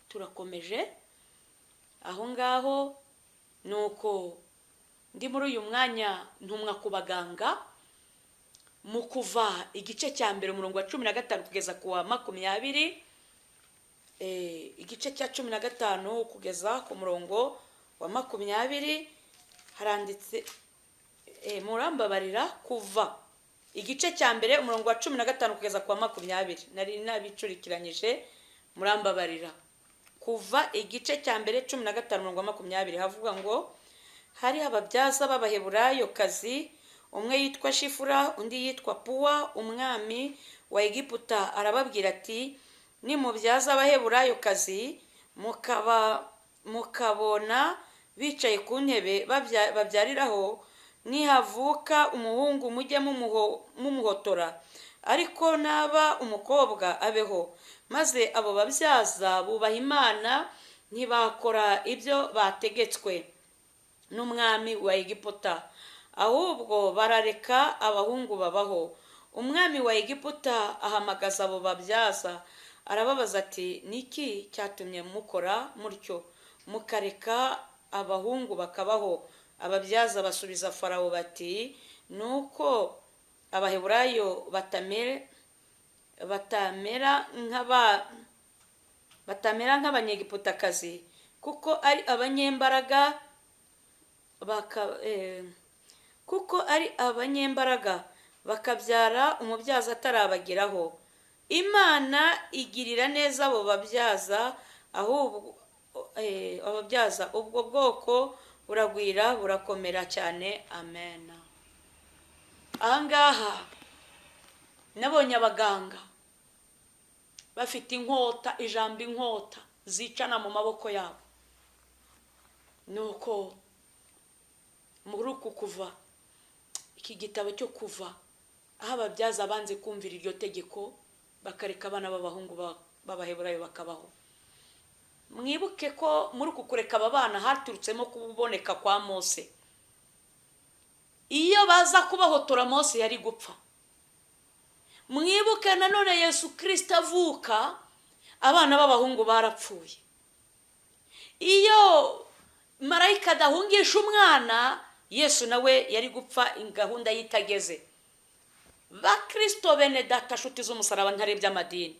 Turakomeje aho ngaho. Nuko ndi muri uyu mwanya ntumwa ku baganga mu Kuva igice cya 1, umurongo wa 15 kugeza ku wa 20, igice cya 15 kugeza ku murongo wa 20 haranditse, murambabarira, Kuva igice cya 1, umurongo wa 15 kugeza ku wa 20. Nari nabicurikiranyije, murambabarira. Kuva igice cya 1, 15, umurongo wa 20, havuga ngo: "Hari ababyaza b'Abaheburayokazi, umwe yitwa Shifura, undi yitwa Puwa. Umwami wa Egiputa arababwira ati: 'Nimubyaza Abaheburayokazi mukaba mukabona bicaye ku ntebe babyariraho, nihavuka umuhungu mujye mumuhotora, ariko naba umukobwa abeho.' Maze abo babyaza bubaha Imana, ntibakora ibyo bategetswe n'umwami wa Egiputa, ahubwo barareka abahungu babaho. Umwami wa Egiputa ahamagaza abo babyaza, arababaza ati: 'Niki cyatumye mukora mutyo, mukareka abahungu bakabaho?' Ababyaza basubiza Farawo bati: 'Nuko Abaheburayo batamera nk'Abanyegiputakazi, kuko ari abanyembaraga bakabyara umubyaza atarabageraho.' Imana igirira neza abo babyaza, ahubwo ababyaza, ubwo bwoko buragwira, burakomera cyane." Amen. Ahangaha nabonye abaganga bafite inkota, ijambo inkota zicana mu maboko yabo. Nuko muri uku Kuva, iki gitabo cyo Kuva, aho ababyaza banze kumvira iryo tegeko, bakareka abana b'abahungu b'Abaheburayo bakabaho. Mwibuke ko muri uku kureka aba bana haturutsemo kuboneka kwa Mose. Iyo baza kubahotora, Mose yari gupfa. Mwibuke nanone Yesu Kirisita avuka, abana b'abahungu barapfuye. Iyo marayika adahungisha umwana, Yesu nawe yari gupfa gahunda yitageze. Bakirisito bene Data, nshuti z'umusaraba, ntarebye amadini,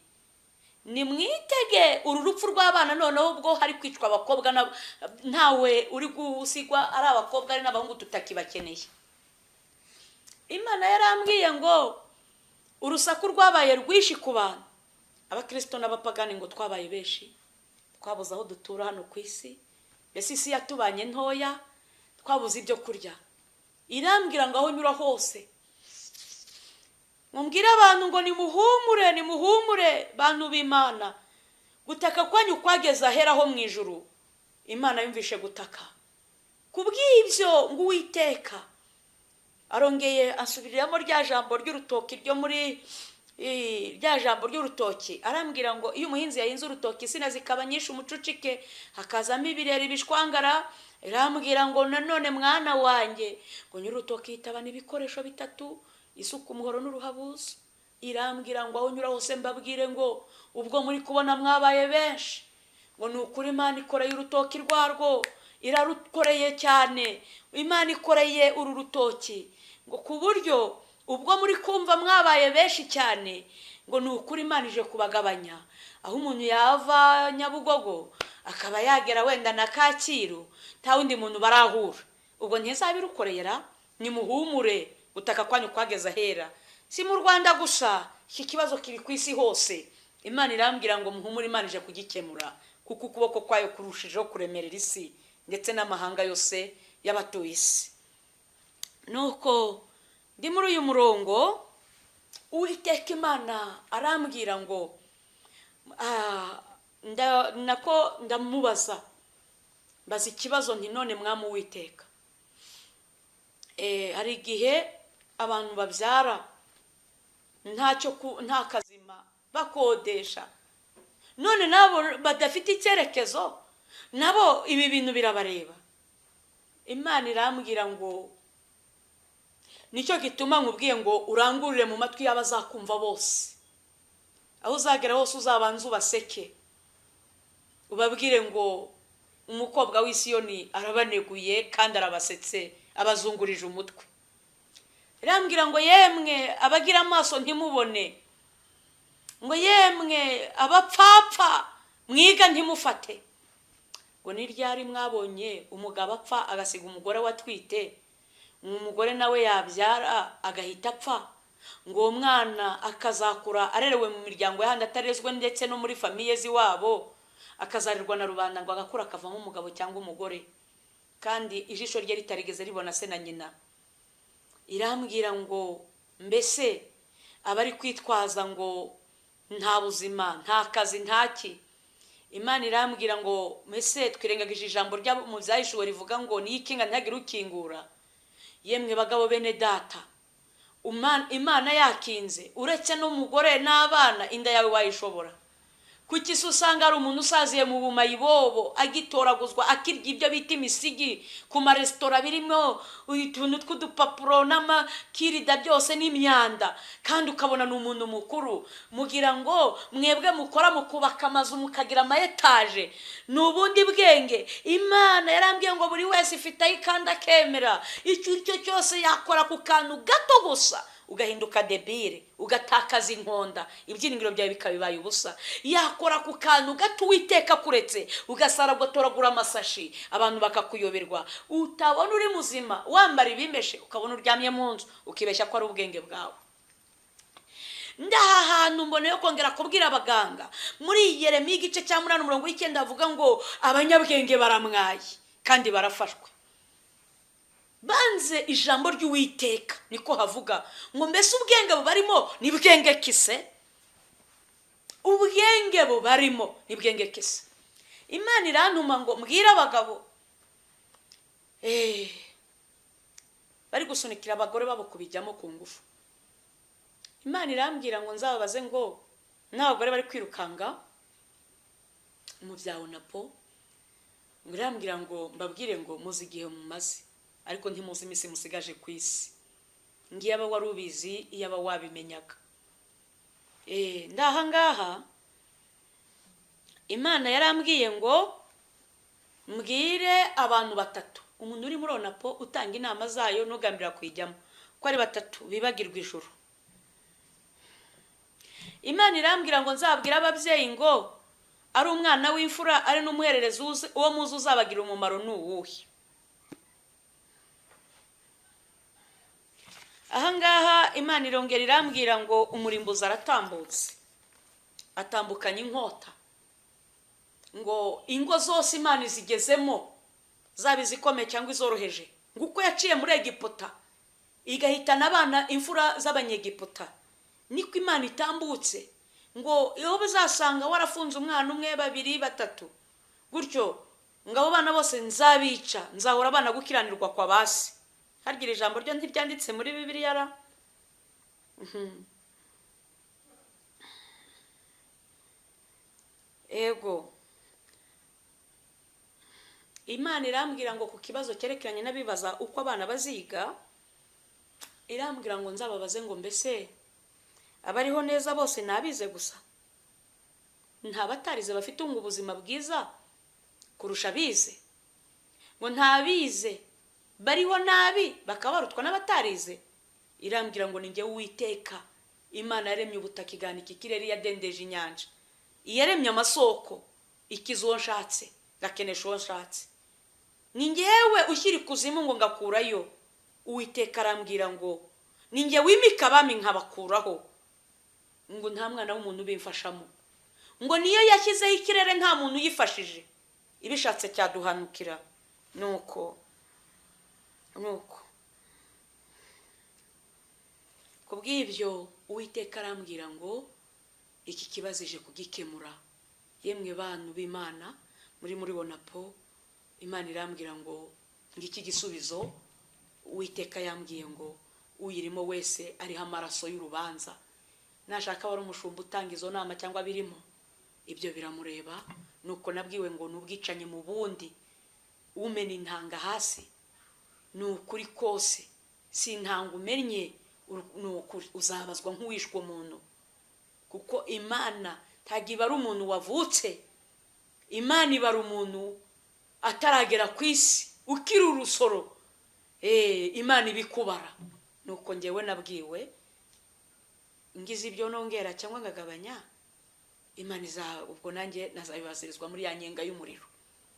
nimwitege uru rupfu rw'abana. Noneho ubwo hari kwicwa abakobwa, ntawe uri gusigwa, ari abakobwa ari n'abahungu tutakibakeneye. Imana yarambwiye ngo urusaku rwabaye rwinshi ku bantu, abakirisito n'abapagani, ngo twabaye benshi, twabuze aho dutura hano ku isi, mbese isi yatubanye ntoya, twabuze ibyo kurya. Irambwira ngo aho nyura hose mumbwire abantu ngo: 'Nimuhumure, nimuhumure, bantu b'Imana, gutaka kwanyu kwageze ahera ho mu ijuru. Imana yumvishe gutaka.'" Ku bw'ibyo ngo Uwiteka arongeye asubiriramo rya jambo ry'urutoki ryo muri rya jambo ry'urutoki, arambwira ngo iyo umuhinzi yahinze urutoki, insina zikaba nyinshi, umucucike, hakazamo ibirere, ibishwangara, irambwira ngo nanone: "Mwana wanjye," ngo, "nyir'urutoki yitabana ibikoresho bitatu: isuka, umuhoro n'uruhabuzo." Irambwira ngo aho unyura hose mbabwire ngo ubwo muri kubona mwabaye benshi, ngo ni ukuri Imana ikoreye urutoki rwarwo, irarukoreye cyane. Imana ikoreye uru rutoki, ngo ku buryo ubwo muri kumva mwabaye benshi cyane, ngo ni ukuri Imana ije kubagabanya, aho umuntu yava Nyabugogo akaba yagera wenda na Kacyiru nta wundi muntu barahura. Ubwo ntizabirukorera. Nimuhumure, gutaka kwanyu kwageze ahera. Si mu Rwanda gusa, iki kibazo kiri ku isi hose. Imana irambwira ngo muhumure, Imana ije kugikemura, kuko ukuboko kwayo kurushijeho kuremerera isi ndetse n'amahanga yose y'abatuye isi. Nuko ndi muri uyu murongo, Uwiteka Imana arambwira ngo nako ndamubaza, mbaza ikibazo nti: "None Mwami Uwiteka, hari igihe abantu babyara ntacyo, nta kazima, bakodesha, none nabo badafite icyerekezo, nabo ibi bintu birabareba?" Imana irambwira ngo: "Nicyo gituma nkubwiye ngo urangurure mu matwi y'abazakumva bose, aho uzagera hose uzabanza ubaseke." Ubabwire ngo umukobwa w'Isiyoni arabaneguye kandi arabasetse, abazungurije umutwe. Irambwira ngo yemwe abagira amaso ntimubone, ngo yemwe abapfapfa mwiga ntimufate. Ngo ni ryari mwabonye umugabo apfa agasiga umugore watwite, umugore nawe yabyara agahita apfa, ngo uwo mwana akazakura arerewe mu miryango y'ahandi atarezwe ndetse no muri famille z'iwabo, akazarerwa na rubanda, ngo agakura akavamo umugabo cyangwa umugore, kandi ijisho rye ritarigeze ribona se na nyina? Irambwira ngo mbese abari kwitwaza ngo nta buzima, nta kazi, ntaki? Imana irambwira ngo mbese twirengagije ijambo rya mu Byahishuwe rivuga ngo niyo ikinga ntihagire ukingura? Yemwe bagabo bene data, Imana yakinze, uretse n'umugore n'abana, inda yawe wayishobora? Kuki se usanga ari umuntu usaziye mu bumayibobo, agitoraguzwa, akirya ibyo bita imisigi ku maresitora, birimo utuntu tw'udupapuro n'amakirida byose n'imyanda, kandi ukabona ni umuntu mukuru? Mugira ngo mwebwe mukora mukubaka amazu, mukagira ama étage, ni ubundi bwenge? Imana yarambwiye ngo buri wese ifite aho ikanda akemera. Icyo uri cyo cyose, yakora ku kantu gato gusa ugahinduka débile, ugatakaza inkonda, ibyiringiro byawe bikaba bibaye ubusa. Yakora ku kantu gato, Uwiteka kuretse ugasara, ugatoragura amasashi, abantu bakakuyoberwa, utabona uri muzima, wambara ibimeshe, ukabona uryamye mu nzu, ukibeshya ko ari ubwenge bwawe. Ndaha hantu mbona yo kongera kubwira abaganga. Muri Yeremiya igice cya 8 umurongo w'9 bavuga ngo abanyabwenge baramwaye kandi barafashwe, banze ijambo ry'Uwiteka. Niko havuga ngo mbese ubwenge bubarimo ni bwenge kise? Ubwenge bubarimo ni bwenge kise? Imana irantuma ngo mbwire abagabo bari gusunikira abagore babo kubijyamo ku ngufu. Imana irambwira ngo nzababaze ngo n'abagore bari kwirukanga mu bya onapo, ngo irambwira ngo mbabwire ngo muzi igihe mumaze, ariko ntimuzi iminsi musigaje ku isi. Ngiyo aba wari ubizi, iyaba wabimenyaga. Ndaha ngaha Imana yarambwiye ngo mbwire abantu batatu, umuntu uri muri onapo utanga inama zayo ntugambira kuyijyamo, ko ari batatu bibagirwa ijuru. Imana irambwira ngo nzabwire ababyeyi ngo ari umwana w'imfura, ari n'umuhererezi, uwo muzi uzabagira umumaro ni uwuhe? Ahangaha Imana irongera irambwira ngo umurimbuzi aratambutse, atambukanye inkota, ngo ingo zose Imana izigezemo, zaba izikomeye cyangwa izoroheje, ngo uko yaciye muri Egiputa igahitana abana imfura z'Abanyegiputa, niko Imana itambutse, ngo iyo bizasanga warafunze umwana umwe, babiri, batatu gutyo, ngo abo bana bose nzabica, nzahora abana gukiranirwa kwa basi. Harya iri jambo ryo ntiryanditse muri Bibiliya ra? Ego, Imana irambwira ngo ku kibazo cyerekeranye n'abibaza uko abana baziga, irambwira ngo nzababaze ngo mbese abariho neza bose ni abize gusa? Nta batarize bafite ubuzima bwiza kurusha abize? Ngo ntabize bariho nabi bakaba barutwa n'abatarize? Irambwira ngo ni njyewe Uwiteka Imana yaremye ubutaka, iganika ikirere, yadendeje inyanja, iyaremye amasoko, ikiza uwo nshatse, ngakenesha uwo nshatse. Ni ngewe ushyira ikuzimu ngo ngakurayo. Uwiteka arambwira ngo ni nge wimika abami nkabakuraho, ngo nta mwana w'umuntu ubimfashamo, ngo niyo yashyizeho ikirere nta muntu uyifashije, ibishatse cyaduhanukira. Nuko ku bw'ibyo Uwiteka arambwira ngo iki kibazo ije kugikemura. Yemwe bantu b'Imana muri onapo, Imana irambwira ngo ngiki gisubizo. Uwiteka yambwiye ngo uyirimo wese ariho amaraso y'urubanza. Nashaka wari umushumba utanga izo nama cyangwa birimo, ibyo biramureba. Nuko nabwiwe ngo ni ubwicanyi mu bundi, umena intanga hasi. Ni ukuri kose, si intanga umennye, ni ukuri uzabazwa nk'uwishwe umuntu, kuko Imana ntabwo iba ari umuntu wavutse. Imana ibara umuntu ataragera ku isi, ukiri urusoro. Imana ibikubara. Nuko ngewe nabwiwe, ngize ibyo nongera cyangwa ngagabanya, Imana iza ubwo nanjye nazabibazirizwa muri ya nyenga y'umuriro.